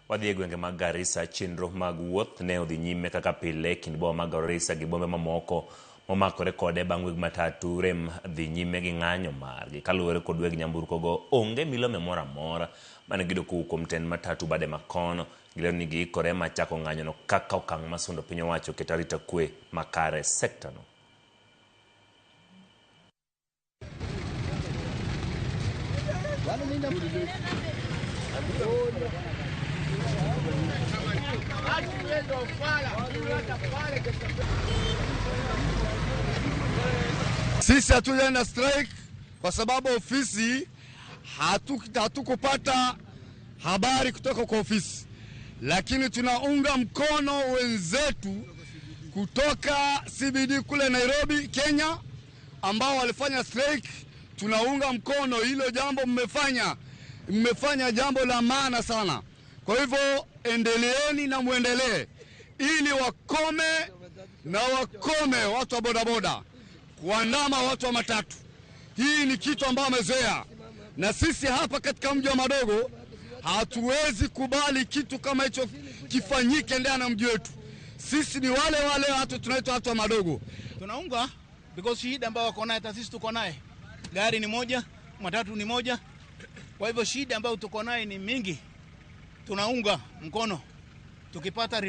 Wadhi e gwenge mag Garissa, chenro mag wuoth ne odhi nyime kaka pile kind boma mag Garissa gi bombe mamoko momakore kode bang' weg matatu rem dhi nyime gi ng'anyo margi. Kaluwore kod weg nyamburko go, onge milome moro amora mane giyudo kowuok kuom tend matatu bade makono. Gilero ni giikore mar chako ng'anyono kaka okang' mar sundo piny owacho ket arita kwe makare e sekta no. Sisi hatujaenda strike kwa sababu ofisi hatukupata habari kutoka kwa ofisi, lakini tunaunga mkono wenzetu kutoka CBD kule Nairobi, Kenya, ambao walifanya strike. Tunaunga mkono hilo jambo mmefanya, mmefanya jambo la maana sana. Kwa hivyo endeleeni na muendelee, ili wakome na wakome watu wa bodaboda kuandama watu wa matatu. Hii ni kitu ambayo wamezoea, na sisi hapa katika mji wa Madogo hatuwezi kubali kitu kama hicho kifanyike ndani ya mji wetu. Sisi ni wale wale watu tunaitwa watu wa Madogo. Tunaunga because shida ambayo wako naye hata sisi tuko naye. Gari ni moja, matatu ni moja. Kwa hivyo shida ambayo tuko naye ni mingi. Tunaunga mkono tukipata